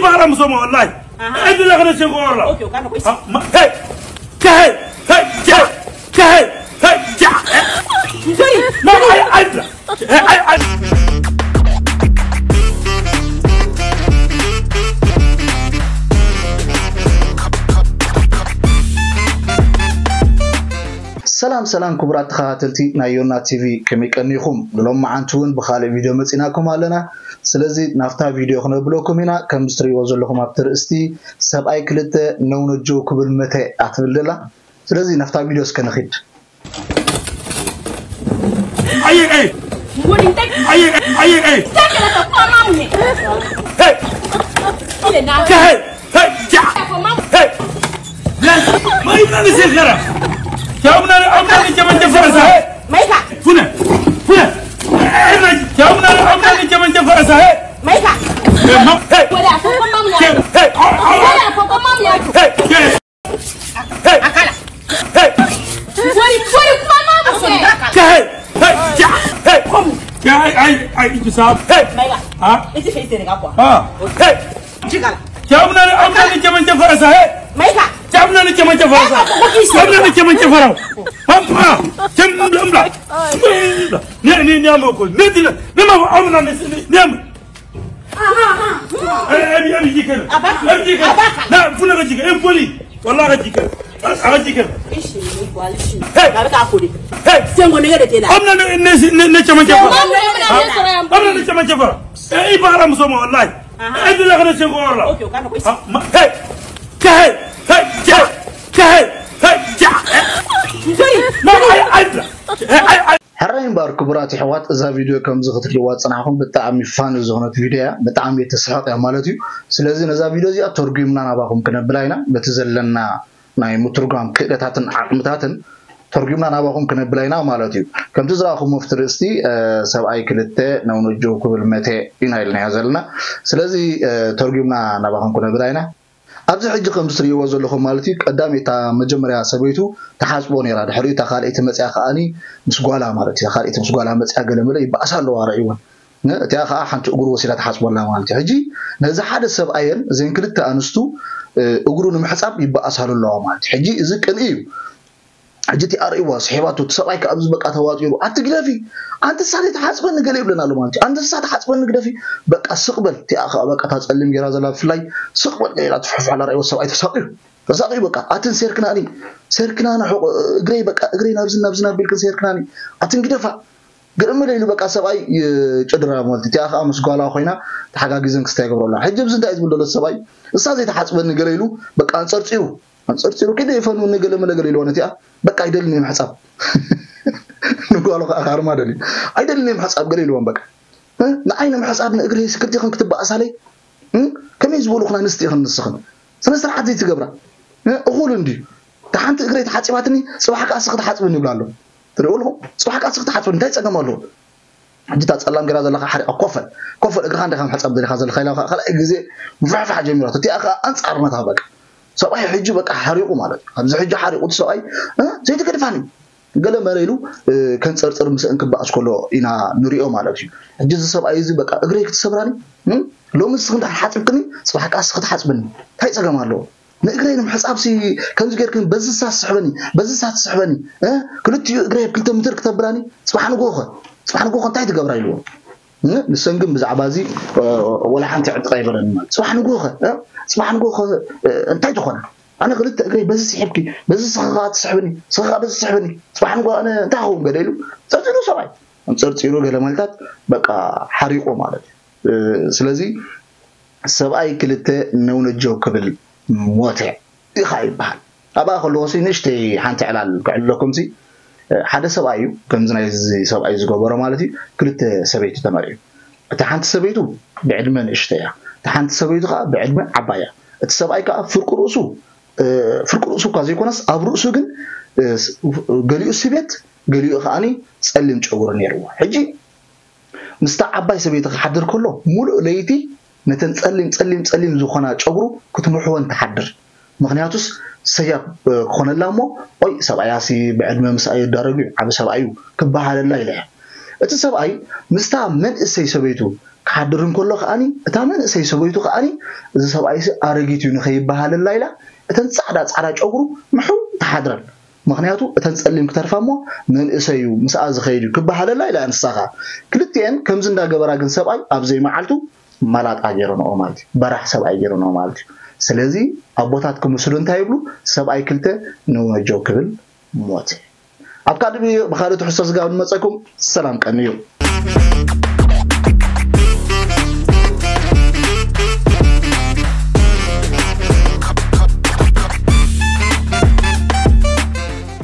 ባራም ሶማ ወላሂ። ኣሃ። ዕድለ ከነሸንኮ ወላ። ኦኬ፣ ኦኬ፣ ኦኬ። አ፣ ማ-፣ ሄይ! ከሄይ! ሄይ! ጃ! ከሄይ! ሄይ! ጃ! ሶሪ፣ ማ-፣ ሶሪ። ኣይ፣ ኣይ፣ ኣይ፣ ኣይ፣ ኣይ። ሰላም፣ ሰላም፣ ክቡራት ተኸታተልቲ ናይ ዮና ቲቪ፣ ከመይ ቀኒኹም? ንሎም መዓንቲ እውን ብኻልእ ቪድዮ መፂናኩም ኣለና። ስለዚ ናብታ ቪድዮ ክነብለኩም ኢና። ከም ዝትሪእዎ ዘለኹም ኣብቲ ርእስቲ ሰብኣይ ክልተ ነውነጀው ክብል መተ ኣትብል ደላ። ስለዚ ናብታ ቪድዮ እስከ ንኺድ። ኣየ፣ ኣየ። What do you think? ኣየ፣ ኣየ፣ ኣየ። Take it like a full mountain. ሄይ! Get it now. ሄይ! ሄይ! ጃ! Like a full mountain. ሄይ! ቢያንስ ማይና ንሴት ገራ። ጃምና፣ ኣምና ንጀመን ጀፈረሳ። ሄይ! Make up. ፉነ! ፉነ! ጃምና፣ ኣምና ንጀመን ጀፈረሳ። ሄይ! Make up. ሄይ! ማ-፣ ሄይ! What up? Full mountain. ሄይ! ሄይ! አ-፣ አ-፣ What up? Full mountain. ሄይ! ሄይ! Akala. Hey! What, what, what, what, what? Hey! Hey! Ja! Hey! Come. Ja, ai, ai, ai, itu sab. Hey! Maiga. Ha? Iti fe ite ga kwa. Ha? Hey! Jigala. Jamna ni, amna ni jaman jafara sa. Hey! Maiga. Jamna ni jaman jafara sa. Jamna ni jaman jafara. Hampa. Jam, bla, bla. Ni, ni, ni amo ko. Ni, ni, ni ma amna ni, ni, ni amo. Abi, abi, jikana. Abaka. Abi, jikana. Abaka. Na, funa ka jikana. Em, poli. Wallahi ka jikana. Ka jikana. Ishi, ni kwa lishi. Hey. Ka ka kudi. Hey. Sengo ne gede tela. Amna ne, ne, ne, ne chama chama. Amna ne chama chama. Eh, ibara msomo wallahi. Aha. Eh, bila kana sengo wala. Okay, kana kwa isi. Ah, ma, hey. Hey. Hey. Ja. Hey. Hey. Ja. Sorry. No, I, I, I, I, I. ሕራይ እምበኣር ክቡራት የሕዋት፣ እዛ ቪድዮ ከምዚ ክትሪእዋ ዝጸናሕኩም ብጣዕሚ ፋኒ ዝኾነት ቪድዮ እያ። ብጣዕሚ እትስሕቕ እያ ማለት እዩ። ስለዚ ነዛ ቪድዮ እዚኣ ተርጒምና ናባኹም ክነብላ ኢና። በቲ ዘለና ናይ ምትርጓም ክእለታትን ዓቕምታትን ተርጒምና ናባኹም ክነብላ ኢና ማለት እዩ። ከምቲ ዝረኣኹም ኣብቲ ርእስቲ፣ እ፣ ሰብኣይ ክልተ ነውነጀው ክብል መቴ ኢና ኢልናዮ ዘለና። ስለዚ፣ እ፣ ተርጒምና ናባኹም ክነብላ ኢና። ኣብዚ ሕጂ ከም እትርእይዎ ዘለኹም ማለት እዩ፣ ቀዳመይቲ እታ መጀመርያ ሰበይቱ ትሓጽቦ ነይራ። ድሕሪኡ እታ ካልኣይቲ መጽያ ከኣኒ ምስ ጓላ ማለት እዩ። እታ ካልኣይቲ ምስ ጓላ መጽያ ገለ መለ ይበኣሳ ኣለዋ፣ ርኣይወን። ን-፣ እቲኣ ከኣ ሓንቲ እግሩ ወሲዳ ትሓጽቦ ኣላ ማለት እዩ። ሕጂ ነዚ ሓደ ሰብኣየን እዘን ክልተ ኣንስቱ፣ እ፣ እግሩ ንምሕጻብ ይበኣሳሉ ኣለዋ ማለት እዩ። ሕጂ እዚ ቅንኢ እዩ። ሕጂ እቲ ኣርእይዋ ስሒባቶ፣ እቲ ሰብኣይ ከኣ ኣብዚ በቃ ተዋጢሩ፣ "ኣቲ ግደፊ፣ ኣንቲ ንሳ ዘይትሓጽበኒ" ገለ ይብለና ኣሎ ማለት እዩ። "ኣንቲ ንሳ ትሓጽበኒ ግደፊ፣ በቃ ስቕ በል።" እቲኣ ከኣ በቃ እታ ጸሊም ጌራ ዘላ ብፍላይ፣ "ስቕ በል" ገለ ኢላ ትፍሕፍሕ ኣላ። ርእይዎ ሰብኣይ ተሳቕዩ፣ ተሳቕዩ በቃ፣ "ኣትን ሴርክናኒ፣ ሴርክናኒ፣ ሕቑ-፣ እግረይ በቃ፣ እግረይ ናብዝን ናብዝን ኣቢልክን ሴርክናኒ፣ ኣትን ግደፋ" ገለ መለ ኢሉ በቃ ሰብኣይ ይጭድራ ማለት እዩ። እቲኣ ከኣ ምስ ጓላ ኮይና ተሓጋጊዘን ክስታይ ይገብሮ ኣላ። ሕጂ ኣብዚ እንታይ እዩ ዝብል ዘሎ እቲ ሰብኣይ? "ንሳ ዘይትሓጽበኒ" ገለ ኢሉ በቃ ኣንጸርጺሩ፣ ኣንጸርጺሩ፣ "ኪደ ይፈንውኒ" ገለ መለ ገለ ኢልዋ ነቲኣ። በቃ "ኣይደልን እየ ምሕጻብ" ንጓሉ ከኣ ካርማ ደልዩ። "ኣይደልን እየ ምሕጻብ" ገለ ኢልዋን በቃ። እ? ንዓይ ንምሕጻብ ንእግረይ ስክርቲ ኢኽን ክትበኣሳለይ? እ? ከመይ ዝበሉ ኹን ኣንስቲ ኢኽን ንስኽን? ስነ ስርዓት ዘይትገብራ? እ? እኹል እንድዩ። እታ ሓንቲ እግረይ ተሓጺባትኒ፣ ጽባሕ ከኣ እስኺ ትሓጽብኒ ይብላ ኣሎ። ትሪእዎ ኣለኹም? ጽባሕ ከኣ እስኺ ትሓጽብኒ፣ እንታይ ጸገም ኣለዎ? ሕጂ እታ ጸላም ጌራ ዘለኻ ሓሪቓ ኮፈል፣ ኮፈል እግርኻ እንዲኻ ምሕጻብ ደሊኻ ዘለኻ ኢላ ካልኣይ ግዜ ምፍሕፋሕ ጀሚራቶ። እቲኣ ከኣ ኣንጻር ናታ በቃ። ሰብኣይ ሕጂ በቃ ሓሪቑ ማለት እዩ። ኣብዚ ሕጂ ሓሪቑ እቲ ሰብኣይ፣ እ፣ ዘይትገድፋኒ። ገለ መለ ኢሉ፣ እ፣ ከንጸርጽር ምስአን ክበኣስ ከሎ ኢና ንሪኦ ማለት እዩ። ሕጂ እዚ ሰብኣይ እዚ በቃ እግረይ ክትሰብራኒ፣ እ፣ ሎሚ ንስኺ እንድሕር ሓጺብክኒ፣ ጽባሕ ከኣ እስኺ ትሓጽብኒ። እንታይ ጸገም ኣለዎ? ንእግረይ ንምሕጻብሲ ከምዚ ጌርክን በዚ ንሳ ትስሕበኒ፣ በዚ ንሳ ትስሕበኒ፣ እ? ክልቲኡ እግረይ ኣብ ክልተ ምትር ክተብላኒ፣ ጽባሕ ንግሆኸ? ጽባሕ ንግሆኸ እንታይ ትገብራ ኢልዎ። እ? ንሰን ግን ብዛዕባ እዚ፣ እ፣ ወላ ሓንቲ ዕጥቕ ኣይበለን ማለት። ጽባሕ ንግሆኸ? እ? ጽባሕ ንግሆኸ፣ እ፣ እንታይ ትኾና? ኣነ ክልተ እግረይ በዚ ስሒብኪ፣ በዚ ስኻ ከኣ ትስሕብኒ፣ ስኻ ከኣ በዚ ትስሕብኒ። ጽባሕ ንግሆ ኣነ እንታይ ክኸውን ገለ ኢሉ ጸርጺሩ ሰብኣይ። ጸርጺሩ ገለ ማለታት በቃ ሓሪቑ ማለት እዩ። እ፣ ስለዚ ሰብኣይ ክልተ ነውነጀው ክብል ሞተ ኢኻ ይበሃል። ኣብኣ ከለኹሲ ንእሽተይ ሓንቲ ዕላል ክዕልለኩምሲ፣ እ፣ ሓደ ሰብኣይ እዩ፣ ከምዚ ናይዚ ሰብኣይ ዝገበሮ ማለት እዩ፣ ክልተ ሰበይቲ ተመርዕዩ። እታ ሓንቲ ሰበይቱ ብዕድመ ንእሽተይ እያ፣ እታ ሓንቲ ሰበይቱ ከኣ ብዕድመ ዓባይ እያ። እቲ ሰብኣይ ከኣ ፍርቂ ርእሱ፣ እ፣ ፍርቂ ርእሱ እኳ ዘይኮነስ ኣብ ርእሱ ግን፣ እ፣ ስ-፣ ገሊኡ ስቤት፣ ገሊኡ ከኣኒ ጸሊም ጨጉሪ ነይርዎ። ሕጂ ምስታ ዓባይ ሰበይቲ ክሓድር ከሎ፣ ሙሉእ ለይቲ ነተን ጸሊም፣ ጸሊም፣ ጸሊም ዝኾና ጨጉሩ ክትምሕወን ትሓድር። ምኽንያቱስ ሰያብ፣ እ፣ ክኾነላ እሞ፣ "ኦይ፣ ሰብኣያሲ ብዕድመ ምስኣ ይዳረግ እዩ፣ ዓቢ ሰብኣይ እዩ" ክበሃለላ ኢላ እያ። እቲ ሰብኣይ ምስታ መንእሰይ ሰበይቱ ክሓድር እንከሎ ከዓኒ እታ መንእሰይ ሰበይቱ ከዓኒ እዚ ሰብኣይሲ ኣረጊት እዩ ንኸይበሃለላ ኢላ እተን ጻዕዳ ጻዕዳ ጨጉሩ ምሕው ትሓድረን። ምኽንያቱ እተን ጸሊም ክተርፋ እሞ መንእሰይ እዩ ምስኣ ዝኸይድ እዩ ክበሃለላ ኢላ ንሳኻ። ክልቲኤን ከምዚ እንዳገበራ ግን ሰብኣይ ኣብ ዘይመዓልቱ መላጣ ገይረንኦ ማለት እዩ። በራሕ ሰብኣይ ገይረንኦ ማለት እዩ። ስለዚ ኣቦታት ክምስሉ እንታይ ይብሉ? ሰብኣይ ክልተ ንወጀው ክብል ሞት። ኣብ ካልእ ብኻልእ ትሕዝቶ ስጋ ንመጸኩም። ሰላም ቀንዩ።